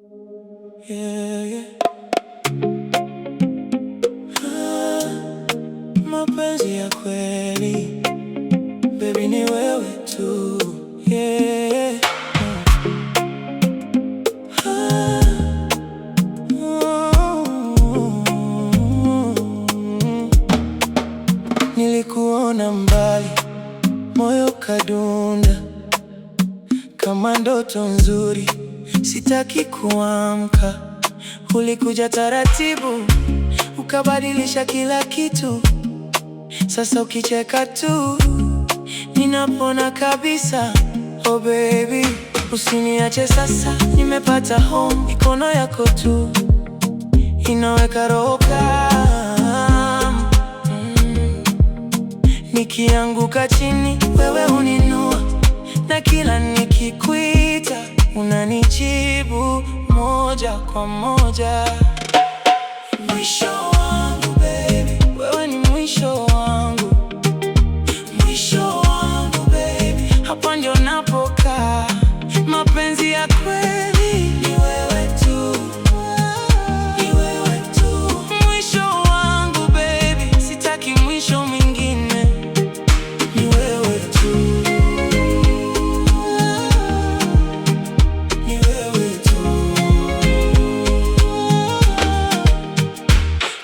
Yeah. Ah, mapenzi ya kweli, baby, ni wewe tu, yeah. Ah, mm. Nilikuona mbali, moyo ukadunda kama ndoto nzuri, sitaki kuamka. Ulikuja taratibu, ukabadilisha kila kitu. Sasa ukicheka tu, ninapona kabisa. Oh baby, usiniache sasa, nimepata home, mikono yako tu inaweka roho calm. Nikianguka chini, wewe huninua, na kila nikikuita unanijibu moja kwa moja. Mwisho wangu baby, wewe ni mwisho wangu, mwisho wangu baby, hapa ndio napokaa. Mapenzi ya kweli ni wewe tu, ni wewe tu. Mwisho wangu baby, sitaki mwisho mwingine, ni wewe tu, ni wewe tu.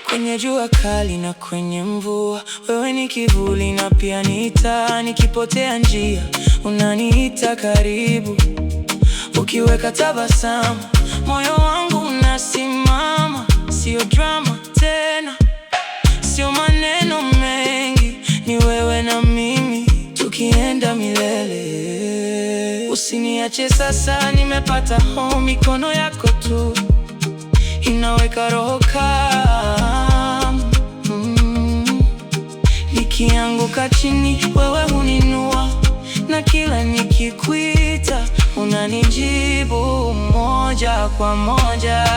Kwenye jua kali na kwenye mvua, wewe ni kivuli na pia ni taa. Nikipotea njia, unaniita karibu. Ukiweka tabasamu, moyo wangu unasimama. Sio drama tena, sio maneno mengi, ni wewe na mimi tukienda milele. Usiniache sasa, nimepata home, mikono yako tu inaweka roho calm. Nikianguka chini, wewe huninua, na kila nikikuita unanijibu moja kwa moja.